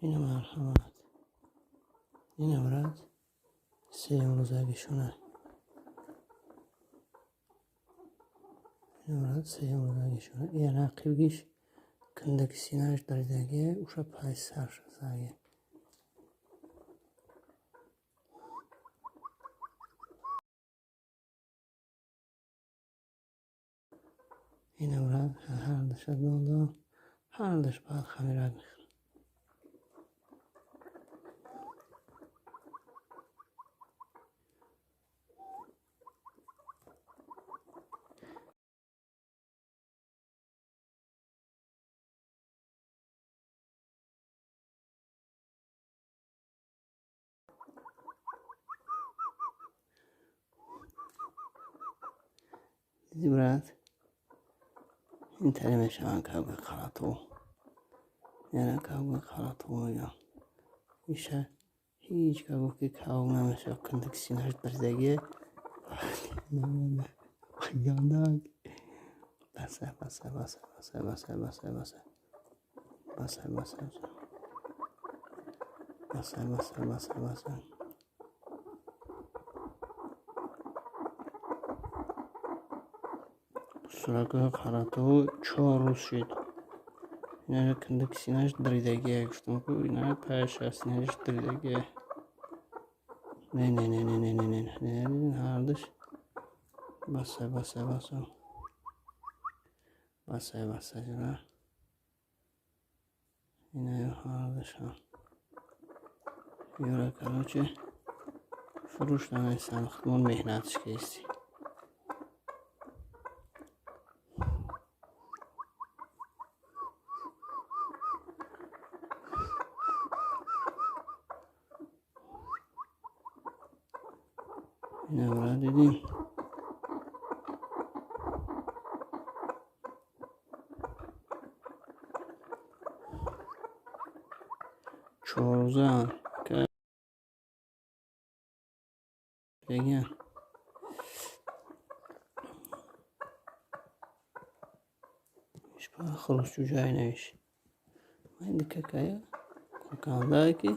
Ина марҳамат. Ина брат. Сеюмрӯзагишона. Ина брат сеюмрӯзагишона. Ия рақибгиш киндики синааш даридагия, уша пай сар шудагия. Ина брат ҳардуша додо, ҳардуш баъд хамирак мехӯрад. Диди брат? Ин тари мешаванд кавги қалату. Яна кавги қалату мегӯям. Иша ҳеҷ ка гуфт ки кавг намешавад, киндики синааш даридагия. Гандак. Баса, баса, баса, баса, баса, баса, баса. Баса, баса, баса. Баса, баса, баса, баса. Суракҳои қарату 4 рӯз шид. Ина киндики синааш даридагия, гуфтам ку ина паяша синааш даридагия. Не, не, не, не, не, не, не, не, ҳардуш. Баса, баса, баса. Баса, баса, ҷура. Ина ҳардушам. Юра, короче, фурӯш намесам, худмон меҳнатш кести. Ина брат дидим. 4 рӯзаанд. Дагиян. Хурӯс ҷӯҷае навиш. Майди какая кокандаки.